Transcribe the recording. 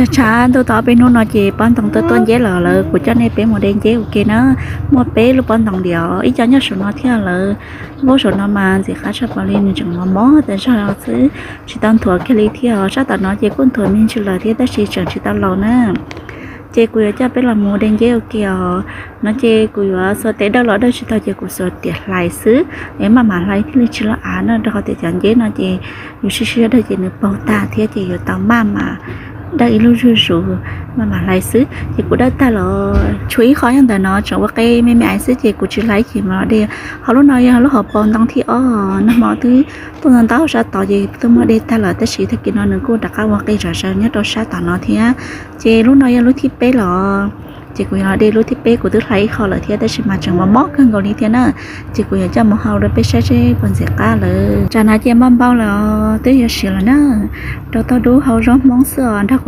Tshav ntuj tau ob peb hnub no ces pob ntoo tuaj tuaj nceb los lawm, kuv coj nej peb mus de nceb ua ke na. Muaj peb lub pob ntoo diam, ib co nyob saum no thiab lawm. Lub saum no mas ntxim qab tshaj plaws li, nws tseem mos mos tas zog xwb, tsis tau nthuav kiag li thiab. Sab tom no ces kuj nthuav me ntsis lawm thiab tab sis tseem tsis tau laus na. Ces kuv yuav coj peb los mus de nceb ua ke os. No ces kuv yuav xuas tes dawj los dawj tsis tau ces kuv xuas tias hlais xwb es maj mam hlais thiaj li tsis loj av na, rau qhov tias cov nceb no ces yus siv siv dawj ces nws paug tag thiab ces yuav tau maj mam dawj ib lub zuj zus, maj mam hlais xwb. Ces kuv dawj tag los tshuav ib qho nyob ntawm no tseem ua qe me me xwb ces kuv tsis hlais ces mam los de. Ho lub no yog lub hauv paus ntoo thib ob, nag hmo twb tuaj ntau ntau sab tod ces twb muab de tag lawm tab sis tag kis no nws kuj rov qab ua qe zom zaws nyob rau sab tom no thiab. Ces lub no yog lub thib peb los, ces kuv yuav los de lub thib peb, kuv twb hlais ib qho lawm thiab tab sis mas tseem mos mos kawg nkaus li thiab na. Ces kuv yuav coj mus hau rau peb saib seb puas ntxim qab lawm. Tsam no ces npau npau lawm, twb yuav siav lawm na. Rau tau dub hau zaub hmoob xwb os, nrog